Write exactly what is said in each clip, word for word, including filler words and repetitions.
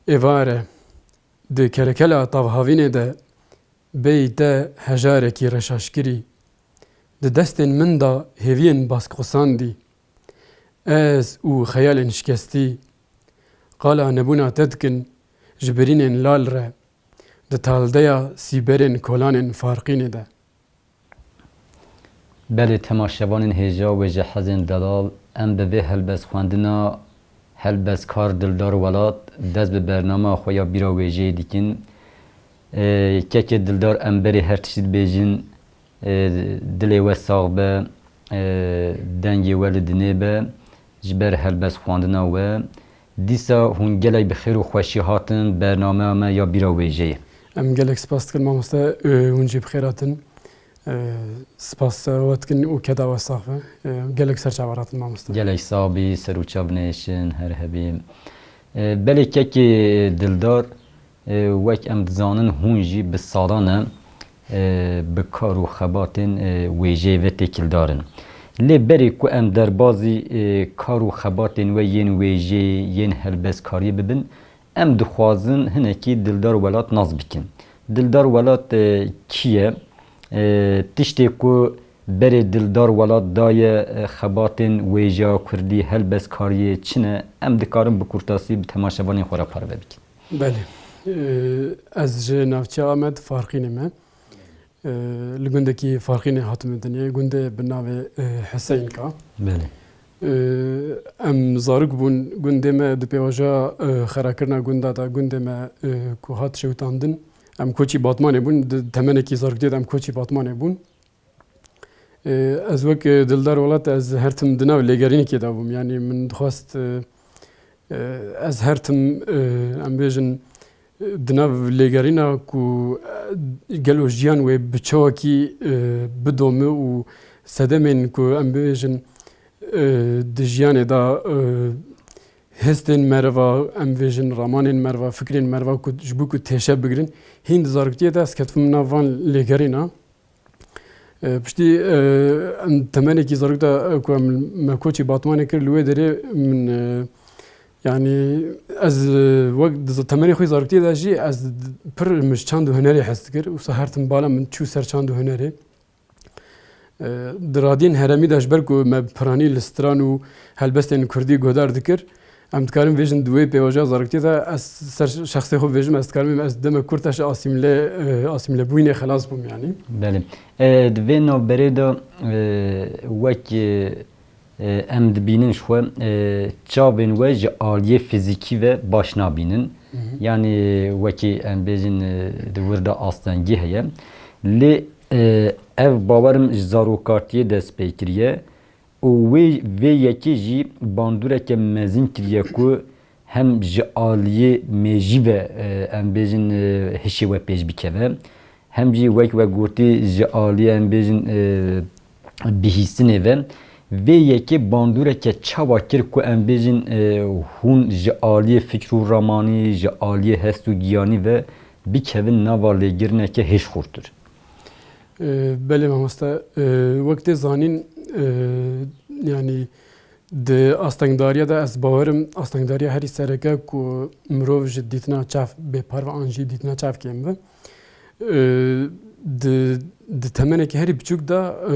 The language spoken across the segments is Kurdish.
Êvar e, di kerekela tavhavînê de bêyî te hejarekî reşaşkirî, di destên min de hêviyên baskxusandî, ez û xeyalên şikestî, qala nebûna te dikin ji birînên lal re, di taldeya sîberên kolanên farqînê de. Belê temaşevanên hêja wêjehezên delal, em bi vê helbestxwendina helbestkar Dildar Welat dest bi bernama xwe ya Bîra Wêjeyê dikin. Ê, kekê Dildar, em berê her tiştî dibêjin, ê, dilê we sax be, ê, dengê we li dinê be ji ber helbestxwendina we. Dîsa hûn gelek bi xêr û xweşî hatin bernameya me ya Bîra Wêjeyê. Em gelek spas dikin mamoste, e, hûn jî bi xêr hatin. E, spas we dikin û keda we sax be. E, gelek ser çavan hatin mamoste. Gelek sax bî, ser û çav nêşin, her hebî. E, belê kekê Dildar, e, wek em dizanin hûn jî bi salan e, e, bi kar û xebatên, e, wêjeyê ve têkildar in. Lê berê ku em derbazî, e, kar û xebatên we yên wêjeyê, yên helbestkariyê bibin, em dixwazin hinekî Dildar Welat nas bikin. Dildar Welat, e, kî ye? E, tiştê ku berê Dildar Welat daye, e, xebatên wêjeya kurdî, helbestkariyê çi ne? Em dikarin bi kurtasî bi temaşevanên xwe re parve bikin. Belê. E, ez ji navçeya Amed Farqînê me. E, li gundekî Farqînê hatime dinyê. Gundê bi navê, e, Heseyinka. Belê. E, em zarok bûn, gundê me di pêvajoya, e, xerakirina gunda de gundê me, e, ku hat şewitandin. Em koçî Batmanê bûn, di temenekî zaroktiyê de em koçî Batmanê bûn. E, ez wek, e, Dildar Welat ez her tim di nav lêgerînekê de bûm. Yanî min dixwest, e, e, ez her tim, e, em bêjin, e, di nav lêgerîna ku, e, gelo jiyan wê bi çawekî, e, bidome û sedemên ku em bêjin, e, di jiyanê de, e, hestên meriva, em bêjin ramanên meriva, fikrên meriva ku ji bo ku têşe bigirin, hîn di zaroktiyê de ez ketibûm nav van lêgerîna. E, piştî, e, em temenekî zarok de, e, ku em me koçî Batmanê kir, li wê derê min, e, yanî ez, e, wek di z-, temenê xwe zaroktiyê de jî ez d-, pir min ji çand û hunerê hez dikir. Wisa her tim bala min çû ser çand û hunerê. E, di radiyên herêmî de ji ber ku me piranî li stran û helbestên kurdî guhdar dikir, em dikarin bêjin di wê pêvajoya zaroktiyê de ez ser şexsê xwe bêjim, ez dikarim bêjim ez deme kurt de ji asîmle, e, asîmlebûyînê xelas bûm yanî. Belê. E, di vê navberê de, e, wek, e, e, em dibînin ji xwe, e, çavên we ji aliyê fizîkî ve baş nabînin. Hı hı. Yanî wekî em bêjin, e, di wir de astengî heye. Lê, e, ev bawerim ji zarokartiyê dest pê kiriye. Û wê, vê yekê jî bandoreke mezin kiriye ku hem ji aliyê mêjî ve, e, em bêjin, e, hişê we pêş bikeve, hem jî wek we gotî ji aliyê em bêjin, e, bihîstinê ve. Vê yekê bandoreke çawa kir ku em bêjin, e, hûn ji aliyê fikr û ramanî, ji aliyê hest û giyanî ve bikevin nava lêgirineke hêj xurtir? E, belê mamoste, e, wek tê zanîn, e, yanî di astengdariya de ez bawerim, astengdariya herî sereke ku mirov ji dîtina çav bê parve an jî dîtina çav kêm be. E, di, di temenekî herî biçûk de, e,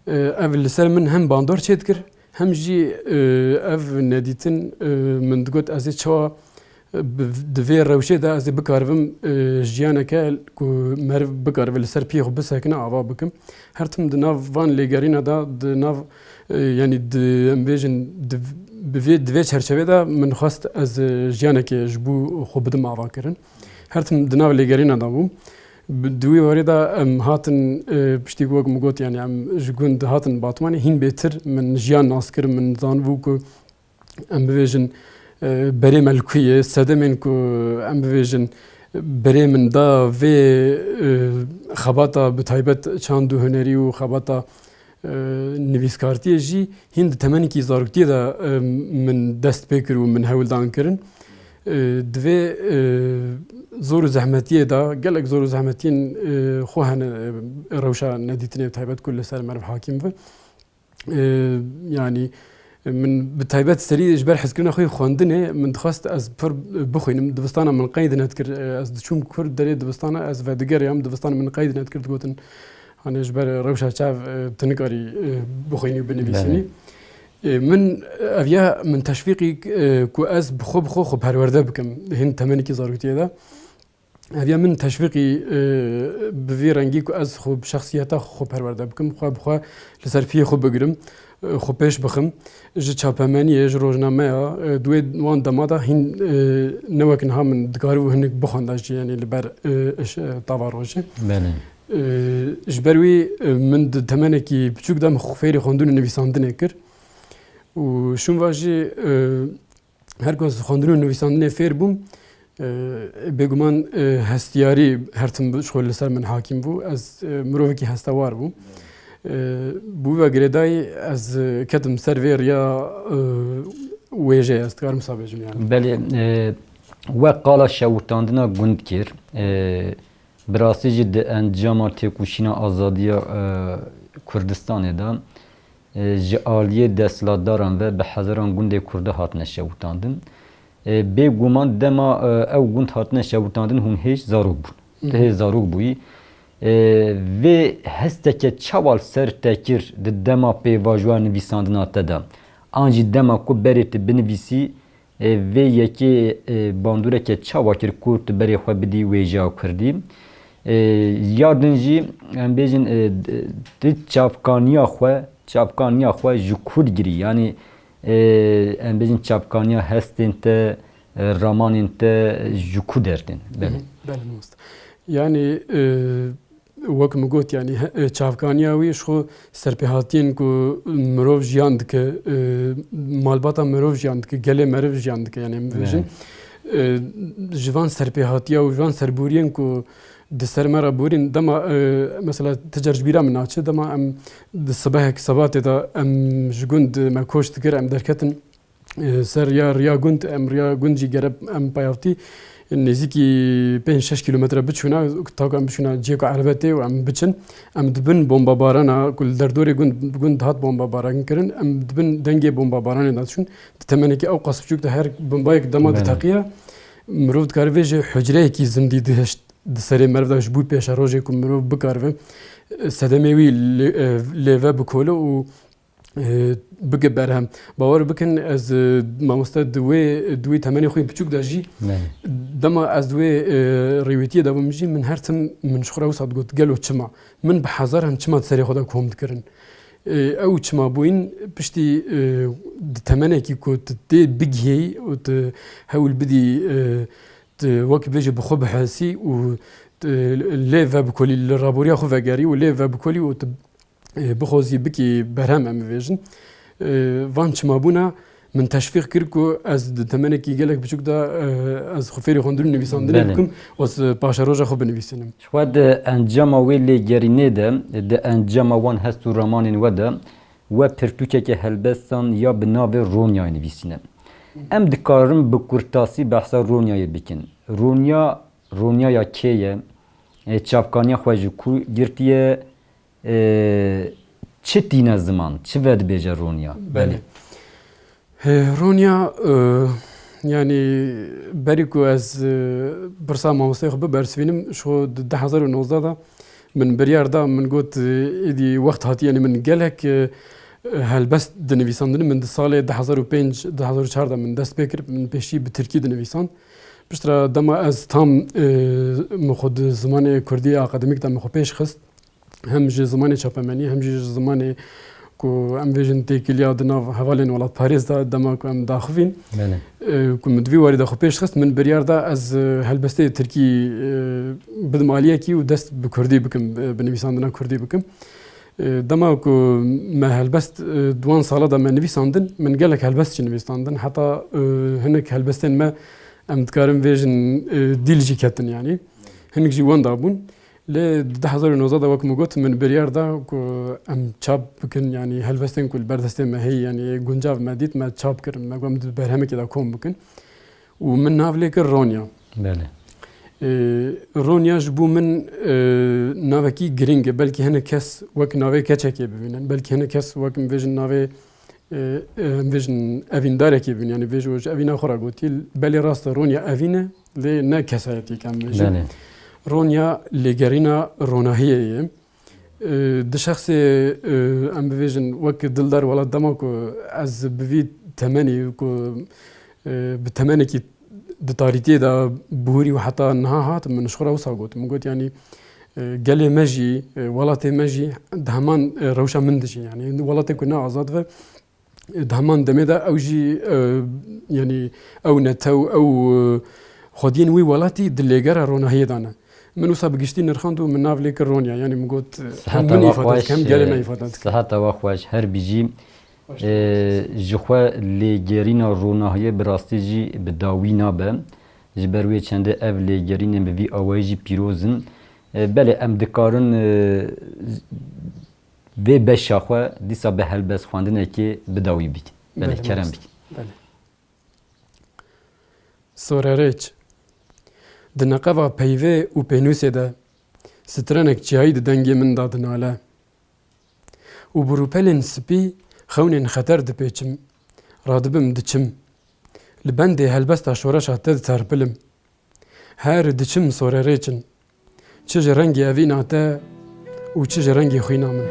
E, ev li ser min hem bandor çêdikir, hem jî, e, ev nedîtin, e, min digot, ez ê çawa, e, bi, di vê rewşê de ez ê bikaribim, e, jiyaneke ku meriv bikaribe li ser piyê xwe bisekine ava bikim. Her tim di nav van lêgerîna de, di nav, e, yanî di, em bêjin, di, bi vê, di vê çerçevê de min xwest ez, e, jiyanekê ji bo xwe bidim ava kirin. Her tim di nav lêgerîna de bûm. Bi, di wî warê de em hatin, e, piştî ku wek min got, yanî em ji gund hatin Batmanê, hîn bêtir min jiyan nas kir, min zanibû ku em bibêjin, e, berê me li ku ye, sedemên ku em bibêjin berê min da vê, e, xebata bi taybet çand û hunerî û xebata e, nivîskartiyê jî hîn di temenekî zaroktiyê de, e, min dest pê kir û min hewldan kirin. E, di vê, e, zor û zehmetiyê de, gelek zor û zehmetiyên, e, xwe hene, e, rewşa nedîtinê bi taybet ku li ser meriv hakîm be. E, yanî Min bi taybet serî ji ber hezkirina xwe yê xwendinê min dixwest ez pir bixwînim. Dibistana min qeyd nedikir. Ez diçûm kur derê dibistana, ez vedigeriyam. Dibistana min qeyd nedikir, digotin, hanê ji ber rewşa çav, e, tu nikarî, e, bixwînî û binivîsînî. Belê. E, min, ev ya min teşwîqî, e, ku ez bi xwe, bi xwe xwe perwerde bikim. Hin temenekî zarokiyê de. Ev ya min teşwîqî, e, bi vî rengî ku ez xwe bi şexsiyeta xwe perwerde bikim, xwe bi xwe li ser piyê xwe bigirim, e, xwe pêş bixim. Ji çapemeniyê, ji rojnameya, e, di wê wan dema de hîn, e, ne wek niha min dikaribû hinek bixwenda jî, yanî li ber, e, iş, e, tava rojê. Belê. E, ji ber wî, e, min di temenekî biçûk de min xwe fêrî xwendin û nivîsandinê kir. Û şûn va jî, e, Her ku ez xwendin û nivîsandinê fêr bûm, e, bêguman, e, hestiyarî her tim ji xwe li ser min hakîm bû. Ez, e, mirovekî hestewar bûm. E, bi wî ve girêdayî ez, e, ketim ser vê riya, e, wêjeyê, ez dikarim wisa bêjim yani. Belê, e, we qala şewitandina gund kir. E, Bi rastî jî di encama têkoşîna azadiya, e, Kurdistanê de, e, ji aliyê desthilatdaran ve bi hezaran gundê Kurda hatine şewitandin. E, bêguman dema, e, ew gund hatine şewitandin hûn hêj zarok bûn. Hı hı. Tu hêj zarok bûyî. E, vê hesteke çawa li ser te kir di dema pêvajoya nivîsandina te de? An jî dema ku berê tu binivîsî, E, vê yekê, e, bandoreke çawa kir ku tu berê xwe bidî wêjeya kurdî? E, ya din jî, em bêjin, e, d-, tu çavkaniya xwe, çavkaniya xwe ji ku digirî? Yanî, e, em bêjin çavkaniya hestên te, e, ramanên te ji ku dertên? Belê. Hı hı. Belê, mamoste. Yanî, e, Wek min got, yanî, he-, e, çavkaniya wî ji xwe serpêhatiyên ku mirov jiyan dike, e, malbata mirov jiyan dike, gelê meriv jiyan dike, yanî, em bibêjin. Evet. E, ji van serpêhatiya û ji van serboriyên ku di ser me re borîn, dema, e, mesela, ti car ji bîra min naçe, dema em di sibehek sebatê de em ji gund me koç dikir, em derketin, e, ser ya riya gund, em riya gund jî gere em payavtî nêzîkî pênc şeş kîlometre biçûna, ta ku em biçûna cihê ku erebe tê û em biçin. Em dibin bombabarana ku li derdorê gund, gund hat bombabaran kirin, em dibin dengê bombabaranê de diçûn. Di temenekî ew qas biçûk de her bombayek dema Belê. diteqiya, mirov dikare vêjê hucreyekî zindî dihişt di serê meriv de ji bo pêşerojê ku mirov bikaribe, e, sedemê wî lê, e, lê ve bikole û e, bike berhem. Bawer bikin, ez, e, mamoste di wê, di wê temenê xwe yê biçûk de jî, Belê. dema ez di wê, e, rêwîtiyê de bûm jî, min her tim min ji xwe re wisa digot, gelo çima? Min bi hezaran çima di serê xwe de kom dikirin? E, ew çima bûyîn piştî, e, di temenekî ku tu tê bigihêyî û tu hewl bidî, e, tu wekî bêjî bi xwe bihesî û tu lê vebikolî, li raboriya xwe vegerî û lê vebikolî û tu e, bixwazî bikî berhem, em bibêjin. E, van çimabûna min teşvîq kir ku ez di temenekî gelek biçûk de, e, ez xwe fêrî xwendin û nivîsandinê Belê. bikim, ez, e, paşeroja xwe binivîsînim. Ji xwe di encama wê lêgerînê de, di encama wan hest û ramanên we de, we pirtûkeke helbestan ya bi navê Ronyayê nivîsîne. Em dikarin bi kurtasî behsa Ronyayê bikin. Ronya, Ronyaya kê ye? E, çavkaniya xwe ji ku girtiye? E, çi tîne ziman, çi vedibêje Ronya? Belê. He, Ronya, e, yanî berî ku ez, e, pirsa mamosteyê xwe bibersivînim, ji xwe di du hezar û nozdeh de min biryar da, min got, e, êdî wext hatiye, yanî min gelek, e, helbest dinivîsandin, min di salê du hezar û pênc, du hezar û çar de min dest pê kir, min pêşî bi tirkî dinivîsand. Piştre dema ez tam, e, min xwe di zimanê kurdî akademîk de min xwe pêş xist, hem ji zimanê çapemenî, hem jî ji zimanê ku em bêjin têkiliya di nav hevalên welatparêz de dema ku em daxivîn, Belê. e, ku min di vî warî de xwe pêş xist, min biryar da ez, e, helbestê tirkî, e, bidim aliyekî û dest bi kurdî bikim, e, bi nivîsandina kurdî bikim. E, dema ku me helbest, e, di wan sala de me nivîsandin, min gelek helbest jî nivîsandin. Heta, e, hinek helbestên me, em dikarin bêjin, e, dîl jî ketin yanî. Hinek jî wenda bûn. Lê di du hezar û nozdeh de wek min got, min biryar da ku em çap bikin, yanî helbestên ku li ber destê me heye, yanî guncav me dît, me çap kirin, me got em di berhemekê de kom bikin. Û min nav lê kir Ronya. Belê. Ee, Ronya ji bo min, e, navekî girîng e. Belkî hinek kes wek navê keçekê bibînin, belkî hinek kes wek min bêjin navê E, e, em bêjin evîndarekî bûn, yanî bêjin ji evîna xwe re gotî, belê rast e, Ronya evîn e, lê ne kesayetî, em bêjin. Belê. Ronya lêgerîna ronahiyê ye. E, di şexsê, e, em bibêjin, wek Dildar Welat, dema ku ez bi vî temenî ku, e, bi temenekî di tarîtiyê de bihûrî û heta niha hat, min ji xwe re wisa got. Min got, yanî, e, gelê me jî, e, welatê me jî di heman, e, rewşa min dijî. Yanî welatê ku ne azad be, e, di heman demê de ew jî, e, yanî ew netew, ew, e, xwediyên wî welatî di lêgera ronahiyê de ne. Min wisa bi giştî nirxand û min nav lê kir Ronya. Yanî min got, e, hem Siheta min we îfade xweş, dikim, hem gelê me e, îfade dikim. Siheta we xweş, her bijî. Ee, ji xwe lêgerîna ronahiyê bi rastî jî bi dawî nabe. Ji ber wê çendê ev lêgerînên bi vî awayî jî pîroz in. Ee, belê em dikarin, e, vê beşa xwe dîsa bi helbest xwendinekê bi dawî bikin. Belê, Belê, kerem mamoste. Bikin. Belê. Sorerêç. Di neqeba peyvê û pênûsê de strenek çiyayî di dengê min de dinale. Û bi rûpelên spî xewnên xeter dipêçim, radibim diçim. Li bendê helbesta şoreşa te diterpilim. Her diçim sorerêçin. Çi ji rengê evîna te û çi ji rengê xwîna min.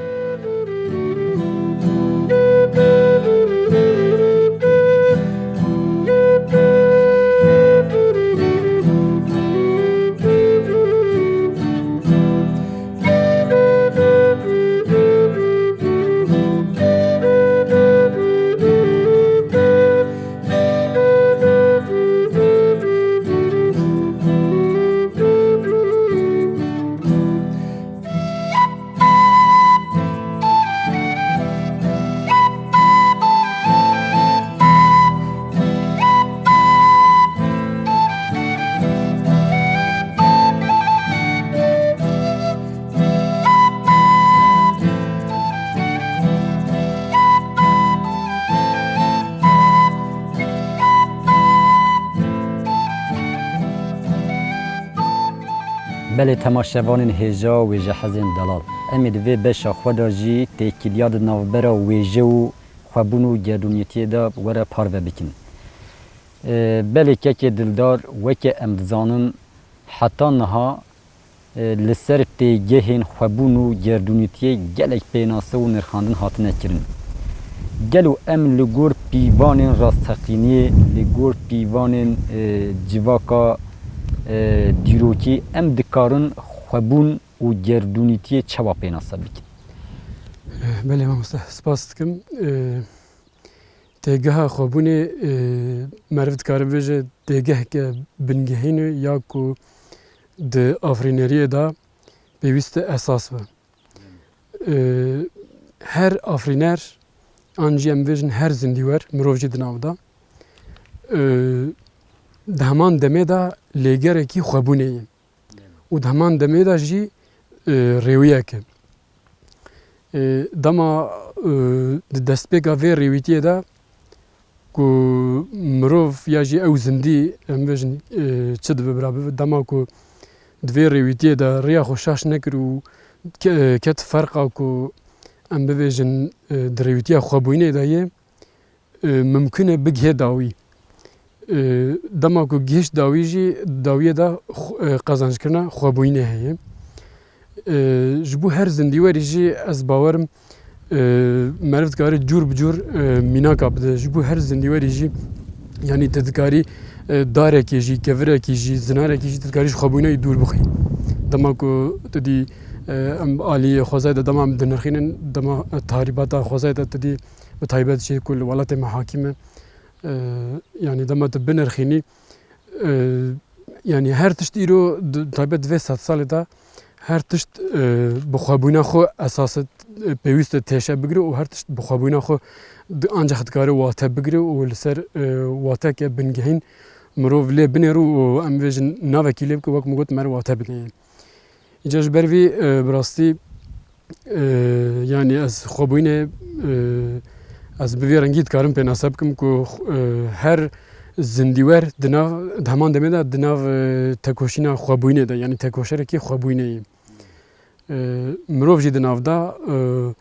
Belê temaşevanên hêja û wêjehezên delal, em ê di vê beşa xwe de jî têkiliya di navbera wêje û xwebûn û gerdûnîtiyê de were parve bikin. Ee, belê kekê Dildar, weke em dizanin, heta niha, e, li ser têgehên xwebûn û gerdûnîtiyê gelek pênase û nirxandin hatine kirin. Gelo em li gor pîvanên rasteqîniyê, li gor pîvanên, e, civaka, e, dîrokî, em dikarin xwebûn û gerdûnîtiyê çawa pênase bikin? Belê mamoste, spas dikim. E, Têgeha xwebûnê, e, meriv dikare bibêje têgeheke bingehîn e ya ku di afirîneriyê de pêwîst e esas be. E, her afirîner, an jî em bibêjin her zindîwer, mirov jî di nav de, e, di heman demê de lêgerekî xwebûnê ye. Û di heman demê de jî, e, rêwiyek e. E, dema, e, di destpêka vê rêwîtiyê de ku mirov ya jî ew zindî, em bêjin, e, çi dibe bira bibe, dema ku di vê rêwîtiyê de rêya xwe şaş nekir û ke-, ket ferqa ku em bibêjin, e, di rêwîtiya xwebûyînê de yê, e, mimkun e bigihê dawî. E, dema ku gihişt dawî jî, dawiyê de xw-, e, qezenckirina xwebûyînê heye. E, ji bo her zindîwerî jî ez bawerim, e, meriv dikare cûr bi cûr, e, mînaka bide. Ji bo her zindîwerî jî, yanî tu dikarî, e, darekê jî, kevirekî jî, zinarekî jî tu dikarî ji xwebûyînê dûr bixî. Dema ku tu dî, e, em alî xwezayê de dema em dinirxînin, dema, e, tahrîbata xwezayê de tu dî, bi taybet jî ku li welatê me hakîm e, e, yanî dema tu binirxînî, e, yanî her tişt îro di, taybet di vê sedsalê de her tişt, e, bi xwebûna xwe esas e, e, pêwîst e têşe bigire û her tişt bi xwebûna xwe di, ancax dikare wate bigire û li ser, e, wateke bingehîn mirov lê binêre û em bêjin navekî lê bike, wek min got, meriv wate bidê. Îca ji ber vî, e, bi rastî, e, yanî ez xwebûyînê, e, ez bi vî rengî dikarim pênase bikim ku, e, her zindîwer di nav, di heman demê de di nav, e, tekoşîna xwebûyînê de, yanî tekoşerekî xwebûyînê ye. E, mirov jî di nav de, e,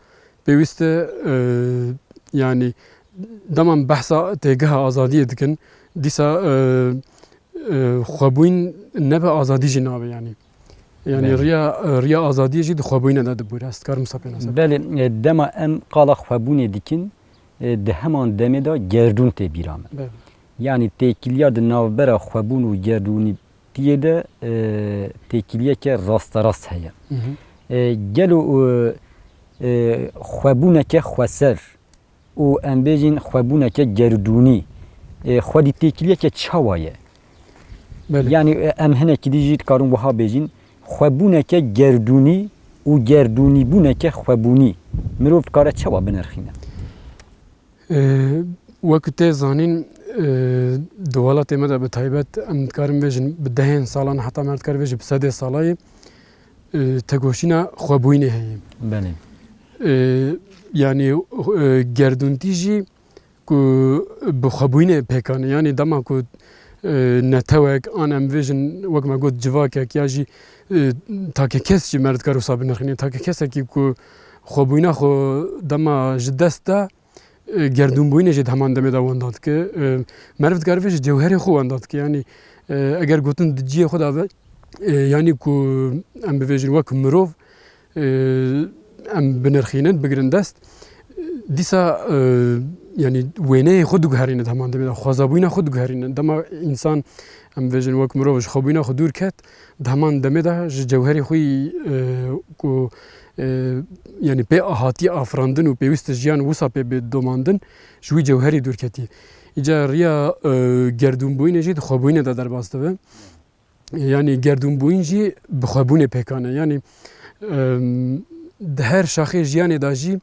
pêwîst e, e, yanî Dema em behsa têgeha azadiyê dikin, dîsa, e, e, xwebûyîn nebe azadî jî nabe, yanî. Yanî Belê. riya, e, riya azadiyê jî di xwebûyîne de dibûre. Ez dikarim wisa pênase bikim. Belê, e, dema em qala xwebûnê dikin, e, di heman demê de gerdûn tê bîra me. Belê. Yanî têkiliya di navbera xwebûn û gerdûnîtiyê de, e, têkiliyeke rasterast heye. Hı hı. E, gelo, e, e, xwebûneke xweser û em bêjin xwebûneke gerdûnî, e, xwedî têkiliyeke çawa ye? Belê. Yanî, e, em hinekî dî jî dikarin wiha bêjin, xwebûneke gerdûnî û gerdûnîbûneke xwebûnî mirov dikare çawa binirxîne? E, wek tê zanîn, e, di welatê me de bi taybet em dikarin bêjin bi dehên salan, heta me dikare bêjin bi sedê salayê, e, tekoşîna xwebûyînê heye. Belê. E, yanî, e, gerdûntî jî ku bi xwebûyînê pêk anî. Yanî dema ku, e, netewek an em bêjin wek me got civakek ya jî, e, take kes jî me dikare wisa binirxîne. Take kesekî ku xwebûyîna xwe dema ji dest da, e, gerdûnbûyînê jî di heman demê de wenda dike. E, meriv dikare vê ji cewherê xwe wenda dike. Yanî, e, eger gotin di cihê xwe de be, e, yanî ku em bivêjin wek mirov, e, em binirxînin, bigirin dest, dîsa, e, yanî wêneyê xwe diguherîne di heman demê de, xwezabûyîna xwe diguherîne. Dema însan, em bivêjin wek mirov ji xwebûyîna xwe dûr ket, di heman demê de ji cewherê xwe yî, e, ku e, yanî pê hatiye afirandin û pêwîst e jiyan wisa pê bê domandin, ji wî cewherî dûr ketî. Îca riya, e, gerdûnbûyînê jî di xwebûyînê de derbas dibe. Yanî gerdûnbûyîn jî bi xwebûnê pêk anî. Yanî, e, di her şaxê jiyanê de jî,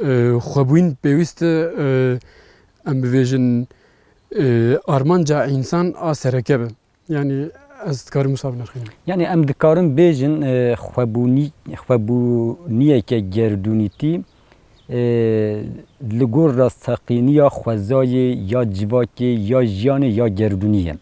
e, xwebûyîn pêwîst e, e, em bivêjin, e, armanca însan a sereke be. Yanî ez dikarim wisa binirxînim. Yanî em dikarin bêjin, e, xwebûnî-, xwebûniyeke gerdûnîtî, e, li gor rastseqîniya xwezayê ya civakê ya jiyanê ya gerdûnî ye.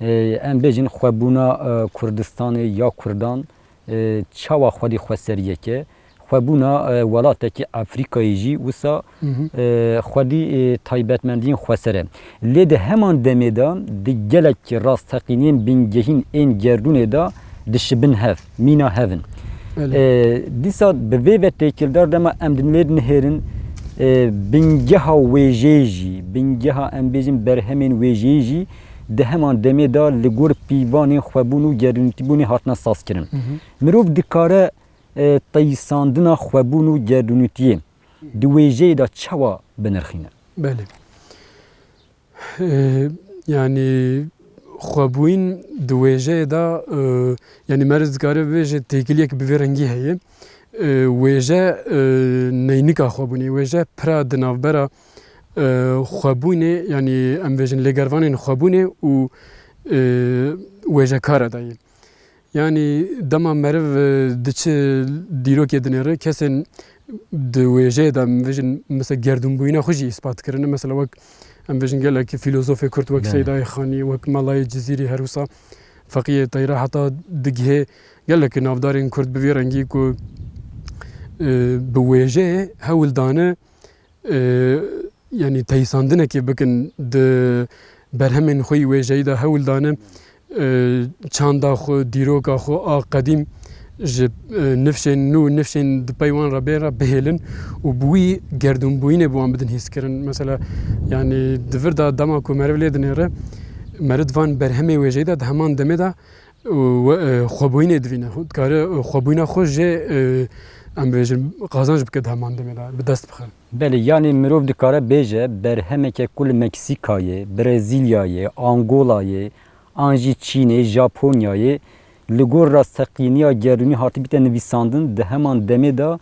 E, em bêjin xwebûna, e, Kurdistanê ya Kurdan, e, çawa xwedî xweseriyek e, xwebûna, e, welatekî Efrîkayê jî wisa, Hı hı. e, xwedî, e, taybetmendiyên xweser e. Lê di heman demê de di gelek rastseqîniyên bingehîn ên gerdûnê de dişibin hev, mîna hev in. Belê. E, dîsa bi vê ve têkildar dema em din lê dinihêrin, e, bingeha wêjeyê jî, bingeha em bêjin berhemên wêjeyê jî di heman demê de li gor pîvanên xwebûn û gerdûnîtîbûnê hatine sazkirin. Hı hı. Mirov dikare, e, teyîsandina xwebûn û gerdûnîtiyê di wêjeyê de çawa binirxîne? Belê. E, yanî xwebûyîn di wêjeyê de, e, yanî meriv dikare bibêje têkiliyek bi vê rengî heye. E, wêje, e, neynika xwebûnê, wêje pira di navbera, e, xwebûnê, yanî em bêjin lêgervanên xwebûnê û, e, wêjekara de ye. Yanî dema meriv, e, diçe dîrokê dinêre, kesên di wêjeyê de, em bêjin, mesela gerdûnbûyîna xwe jî îspat kirine. Mesela wek, em bêjin, gelek fîlozofê Kurd wek Belê. Seydayê Xanî, wek Melayê Cizîrî, her wisa Feqiyê Teyra heta digihê gelek navdarên Kurd bi vî rengî ku, e, bi wêjeyê hewl dane, e, yanî teyîsandinekê bikin di berhemên xwe yî wêjeyî de hewl dane, e, çanda xwe, dîroka xwe a qedîm ji, e, nifşên nû, nifşên di pey wan re bên re bihêlin û bi wî gerdûnbûyînê bi wan bidin hîskirin. Mesela, yanî di vir de dema ku meriv lê dinêre, meriv di van berhemê wêjeyî de di heman demê de û we, e, xwebûyînê divîne. Dikare, e, xwebûyîna xwe jê, e, em bêjin, qazanc bike di heman demê de, bi dest bixe. Belê, yanî mirov dikare bêje, berhemeke ku li Meksîkayê, Brezîlyayê, Angolayê, an jî Çînê, Japonyayê, li gor rastseqîniya gerdûnî hatibîte nivîsandin, di heman demê de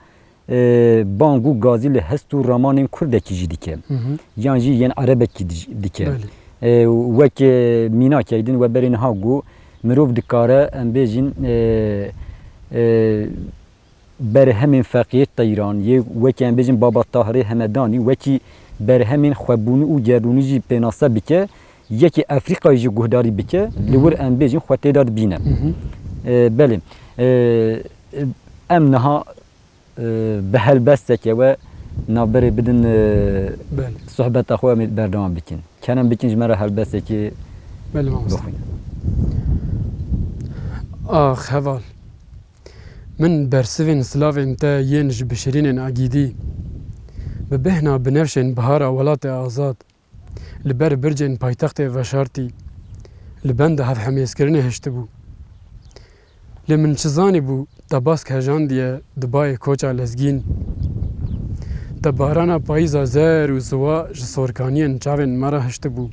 e, bang û gazî li hest û ramanên kurdekî jî dike. Hı hı. Yan jî yên erebekî di-, dike. Belê. E, wek, e, mînakek din we berê niha got, mirov dikare, em bêjin, e, e, berhemên Feqiyê Teyran, yê wekî em bêjin Baba Tahirê Hemedanî, wekî berhemên xwebûnî û gerdûnî jî pênase bike, yekî Efrîkayê jî guhdarî bike, li wir em bêjin xwe tê de dibîne. Hı hı. E, belê. E, em niha e, bi helbesteke we navberê bidin, e, Belê. Sohbeta xwe em ê berdewam bikin. Kerem bikin ji me re helbesekê Belê mamoste. Bixwîne. Ax heval. Min bersivên silavên te yên ji bişirînên egîdî, bi bêhna binevşên bihara welatê azad, li ber bircên paytextê veşartî, li benda hevhemêzkirinê hiştibû. Lê min çi zanîbû te bask hejandiye di bayê koça lezgîn. Te barana payîza zer û ziwa ji sorkaniyên çavên me re hiştibû.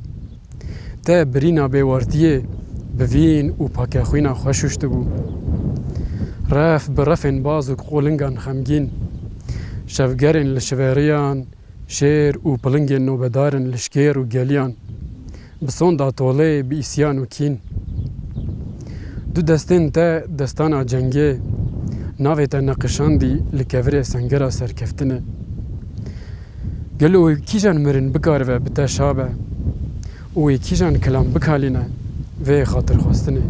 Te birîna bêwartiyê bi vîn û pakexwîna xwe şûştibû. Ref bi refên baz û qolingan xemgîn, şevgerên li şiveriyan, şêr û pilingên nobedarin li şkêr û geliyan, bi sonda tolê, bi îsyan û kîn. Du destên te destana cengê, navê te neqişandî li kevirê sengera serkeftinê. Gelo wê kîjan mirin bikaribe bi te şa be û wê kîjan kilam bikalîne vê xatirxwestinê?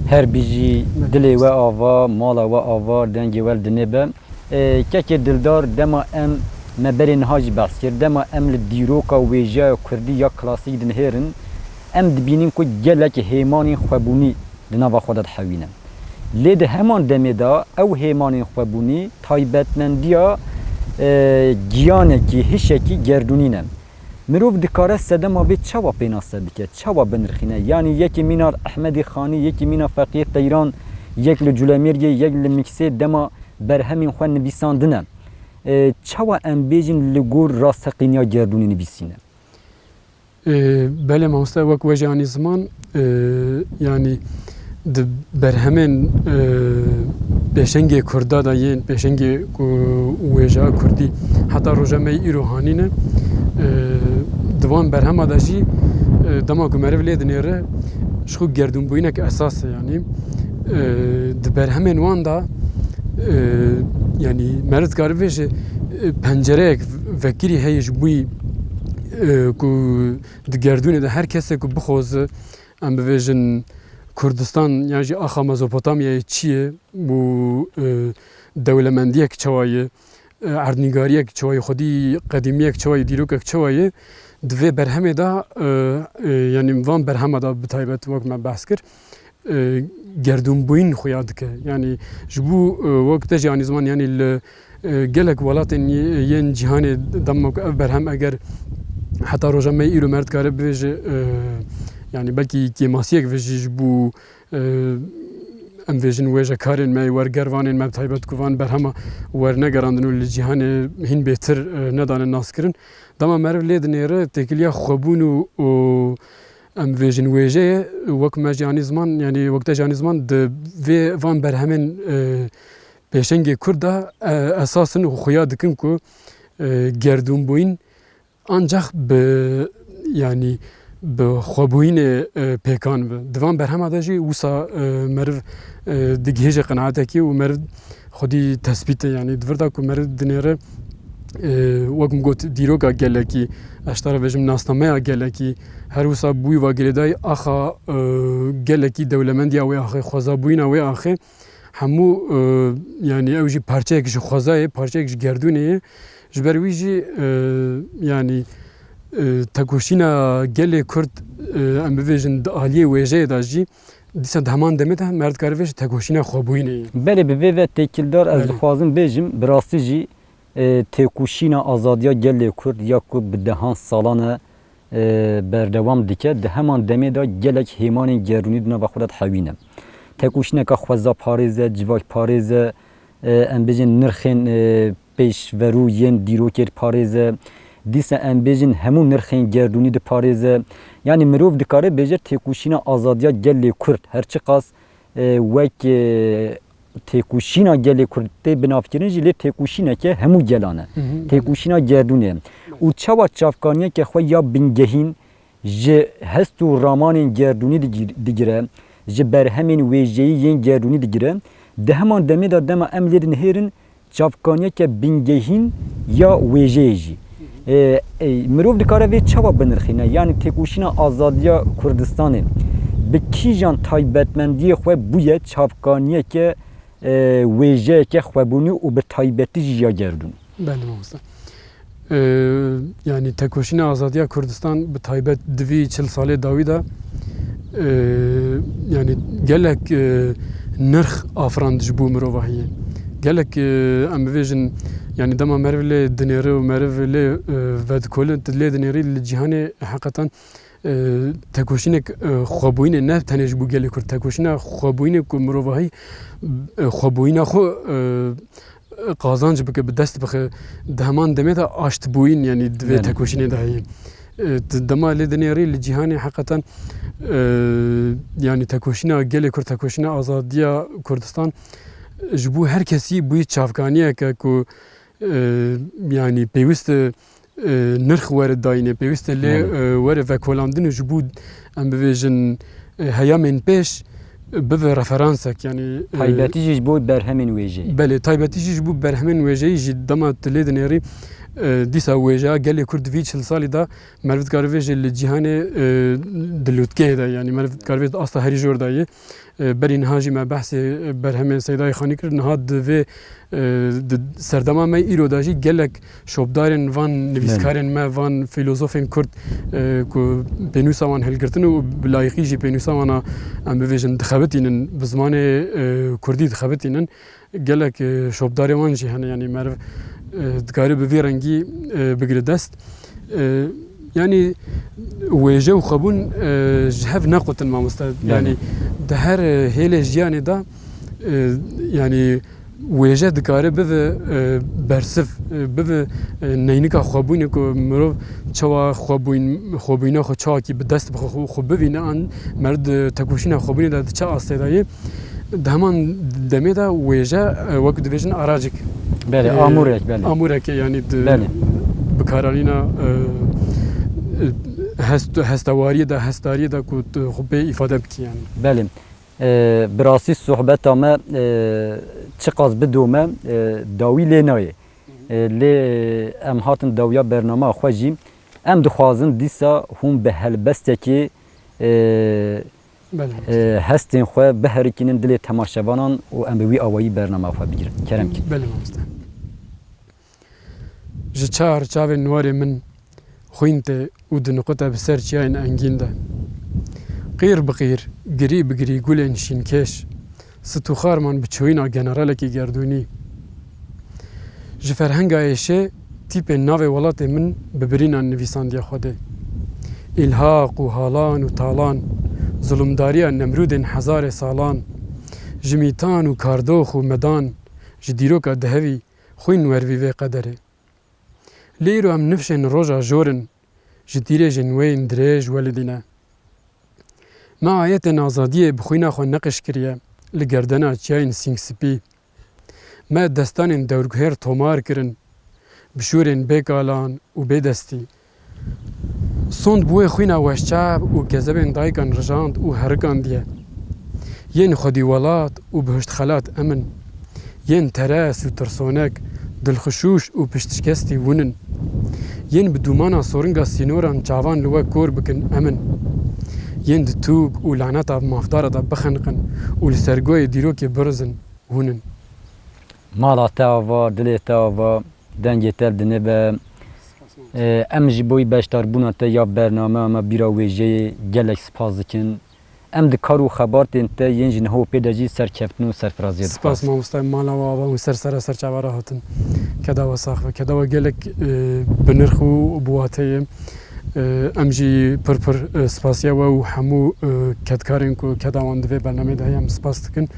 Her bijî dilê we ava, mala we ava, dengê we li dinê be. E, kekê dildar, dema em, me berê niha jî behs kir, dema em li dîroka wêjeya kurdî ya klasîk dinihêrin, em dibînin ku gelek hêmanên xwebûnî di nava xwe de dihewîne. Lê di heman demê de ew hêmanên xwebûnî taybetmendiya, e, giyanekî, hişekî gerdûnî ne. Mirov dikare sedema vê çawa pênase bike, çawa binirxîne? Yanî yekî mîna Ehmedî Xanî, yekî mîna Feqiyê Teyran, yek li Culemêrgê, yek li Miksê dema berhemên xwe nivîsandine. E, çawa em bêjin li gor rasteqîniya gerdûnê nivîsîne? E, belê mamoste, wek we jî anî ziman, e, yanî di berhemên, e, pêşengê Kurda de yên pêşengê ku wêjeya Kurdî heta roja me yê îro hanî ne. E, di van berhema de jî, e, dema ku meriv lê dinêre, ji xwe gerdûnbûyînek esas e, yanî, e, di berhemên wan de, e, yanî meriv dikare bêje, e, pencereyek vekirî heye ji bo, e, ku di gerdûnê de her kesê ku bixwaze, em bivêjin Kurdistan yan jî axa Mezopotamyayê çi ye û, e, dewlemendiyek çawa ye, e, erdnîgariyek çawa ye, xwedî qedîmiyek çawa ye, dîrokek çawa ye, di vê berhemê de, e, e, yanî van berhema de bi taybet wek me behs kir, e, gerdûnbûyîn xuya dike. Yanî ji bo, e, wek te jî anî ziman, yanî li, e, gelek welatên y-, yên cîhanê dema ku ev berhem eger heta roja me îro meriv dikare bibêje, e, yanî belkî kêmasiyek ve jî ji bo, e, em vêjin wêjekarên me, wergervanên me, bi taybet ku van berhema wernegerandin û li cîhanê hîn bêtir, e, nedane naskirin. Dema meriv lê dinêre têkiliya xwebûn û, û em vêjin wêjeyê, wek me jî anî ziman, yanî wek te jî anî ziman, di vê van berhemên, e, pêşengê Kurd de, e, esas in û xuya dikin ku, e, gerdûnbûyîn ancax bi, yanî bi xwebûyînê, e, pêkan be. Di van berhema de jî wisa, e, meriv, e, digihêje qenaetekê û meriv xwedî tespît e. Yanî di vir de ku meriv dinêre, e, wek min got, dîroka gelekî, ez ji te re bêjim nasnameya gelekî, her wisa bûyî va girêdayî axa, e, gelekî dewlemendiya wê axê, xwezabûyîna wê axê, hemû, e, yanî ew jî parçeyek ji xwezayê, parçeyek ji gerdûnê ye. Ji ber wî jî, e, yanî, e, tekoşîna gelê Kurd, e, em bivêjin di aliyê wêjeyê de jî, dîsa di heman demê de meriv dikare bêje tekoşîna xwebûyînê ye. Belê, bi vê ve têkildar ez Belê. dixwazim bêjim, bi rastî jî, e, têkoşîna azadiya gelê Kurd ya ku bi dehan salan e, e, berdewam dike, di heman demê de gelek hêmanên gerdûnî di nava xwe de dihewîne. Tekoşîneka xwezaparêz e, civakparêz e, e, em bêjin nirxên, e, pêşverû yên dîrokê diparêze, dîsa em bêjin hemû nirxên gerdûnî diparêze. Yanî mirov dikare bêje têkoşîna azadiya gelê Kurd her çiqas, e, wek, e, têkoşîna gelê Kurd tê binavkirin jî, lê têkoşîneke hemû gelan e. Hı hı. Têkoşîna gerdûnê. Û çawa çavkaniyeke xwe ya bingehîn ji hest û ramanên gerdûnî digir-, digire, ji berhemên wêjeyî yên gerdûnî digire, di heman demê de dema em lê dinihêrin çavkaniyeke bingehîn ya wêjeyê jî. E, e, mirov dikare vê çawa binirxîne? Yanî têkoşîna azadiya Kurdistanê bi kîjan taybetmendiyê xwe bûye çavkaniyeke, e, wêjeyeke xwebûnî û bi taybetî jî ya gerdûn? Belê mamoste. E, yanî tekoşîna azadiya Kurdistan bi taybet di vî çil salê dawî de, e, yanî gelek, e, nirx afirand ji bo mirovahiyê. Gelek, e, em bivêjin, yanî dema meriv lê dinêri û meriv lê, e, vedikolin, tu lê dinêrî li cîhanê heqetan, e, tekoşînek, e, xwebûyînê ne tenê ji bo gelê Kurd, tekoşîna xwebûyînê ku mirovahî, e, xwebûyîna xwe, e, qazanc bike, bi dest bixe, di heman demê de aştibûyîn, yanî di vê Belê. tekoşînê de heye. E, di dema lê dinêrî li cîhanê heqeten, e, yanî tekoşîna gelê Kurd, tekoşîna azadiya Kurdistan ji bo her kesî bûyî çavkaniyeke ku, e, yanî pêwîst e, e, nirx were dayîne, pêwîst e lê, Belê. e, were vekolandin û ji bo, em bivêjin, e, heyamên pêş, e, bibe referansek, yanî, e, Taybetî jî ji bo berhemên wêjeyê. Belê, taybetî jî ji bo berhemên wêjeyî jî dema tu lê dinêrî, e, dîsa wêjeya gelê Kurd di vî çil salî de meriv dikare bêje li cîhanê, e, di lûtkeyê de, yanî meriv dikare bêje di asta herî jor de ye. E, berî niha jî me behsê, e, berhemê Seydayê Xanî kir. Niha di vê, e, di serdema me îro de jî gelek şopdarên van nivîskarên Belê. me, van fîlozofên Kurd, e, ku pênûsa wan hilgirtin û bi layîqî jî pênûsa wan a, em bivêjin, dixebitînin, bi zimanê, e, Kurdî dixebitînin. Gelek, e, şopdarê wan jî hene, yanî meriv, e, dikare bi vî rengî, e, bigire dest. E, yanî wêje û xwebûn, e, ji hev nequtin, mamoste. Belê. Yanî di her, e, hêlê jiyanê de, e, yanî wêje dikare bibe, e, bersiv, e, bibe, e, neynika xwebûnê ku mirov çawa xwebûn, xwebûna xwe çawakî bi dest bixe, xwe, xwe bibîne, an meriv di tekoşîna xwebûnê de di çi astê de ye. Di heman demê de wêje, e, wekî dibêjin aracik. Belê, E, amûrek, belê. Amûrek e, yanî di Belê. bikaranîna, e, e, hest-, hestewariyê de, hestdariyê de ku tu xwe pê îfade bikî, yanî. Belê. E, bi rastî sohbeta me, e, çiqas bidome, e, dawî lê nayê. E, lê em hatin dawiya bernama xwe jî. Em dixwazin dîsa hûn bi helbestekê, e, Belê, mamoste. e, hestên xwe biherikînin dilê temaşevanan û em bi wî awayî bernama xwe bigirin. Kerem kî. Belê, mamoste. Ji çar çavên warê min xwîn tê û diniqute bi ser çiyayên engîn de. Qîr bi qîr, girî bi girî gulên şînkêş, sit û xarman bi çûyîna generalekî gerdûnî. Ji ferhenga êşê tîpên navê welatê min bi birînan nivîsandiye Xwedê. Îlhaq û halan û talan, zulumdariya Nemrûdên hezarê salan, ji mîtan û kardox û medan, ji dîroka dihevî xwîn wervî vê qederê. Lê îro em nifşên roja jor in, ji tîrêjên wê yên dirêj welidîne. Me ayetên azadiyê bi xwîna xwe neqij kiriye li gerdena çiyayên sîngspî. Me destanên dewrguhêr tomar kirin, bi şûrên bêkalan û bêdestî. Sond bi wê xwîna weşçav û kezebên daykan rijand û herikandiye. Yên xwedî welat û bihişt xelat em in. Yên teres û tirsonek, dilxişûş û piştşikestî hûn in. Yên bi dûmana soringa sînoran çavan li we kor bikin em in. Yên di tûk û laneta mafdara de bixeniqin û li ser goyê dîrokê birizin hûn in. Mala te ava, dilê te ava, dengê te li dinê be. Spas, mam. Ee, em ji bo beşdarbûna te ya bername, me bîra wêjeyê gelek spas dikin. Em di kar û xebatên te yên ji niha û pê de jî serkeftin û serfiraziyê dixwazin. Spas mamoste, mala we ava hûn ser sera ser çava re hatin. Keda we sax be. Keda we gelek, e, bi nirx û bi wate ye. E, em jî pir pir, e, spasiya we û hemû, e, kedkarên ku keda wan di vê bernameyê de heye em spas dikin.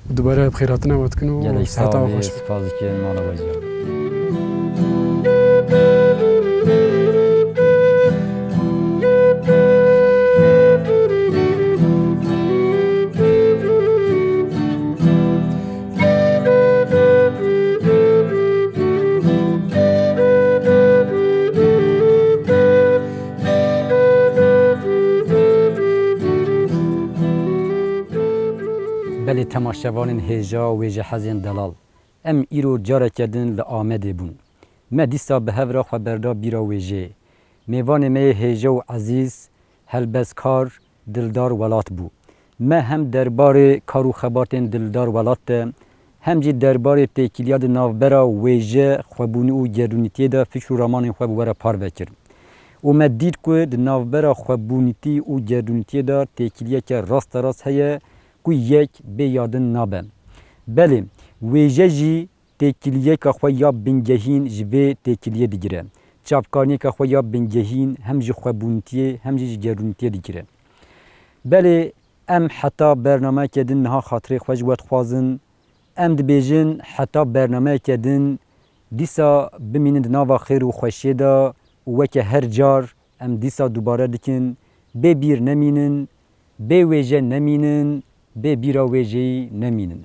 Û dubare bi xêrhatina we dikin û Gelek siheta we sağ ol, xweş be. Spas dikin, mala we jî. Belê temaşevanên hêja wêjehezên delal, em îro careke din li Amedê bûn. Me dîsa bi hev re xwe berda bîra wêjeyê. Mêvanê me yê hêja û ezîz, helbestkar, Dildar Welat bû. Me hem derbarê kar û xebatên Dildar Welat de hem jî derbarê têkiliya di navbera wêje, xwebûnî û gerdûnîtiyê de fikr û ramanên xwe bi we re parve kir. Û me dît ku di navbera xwebûnîtî û gerdûnîtiyê de têkiliyeke rasterast heye ku yek bê ya din nabe. Belê, wêje jî têkiliyeka xwe ya bingehîn ji vê têkiliyê digire. Çavkaniyeka xwe ya bingehîn hem ji xwebûnîtiyê hem jî ji gerdûnîtiyê digire. Belê, em heta bernameyeke din niha xatirê xwe ji we dixwazin. Em dibêjin heta bernameyeke din, dîsa bimînin di nava xêr û xweşiyê de û weke her car em dîsa dubare dikin, bê bîr nemînin, bê wêje nemînin, bê bîra wêjeyî nemînin.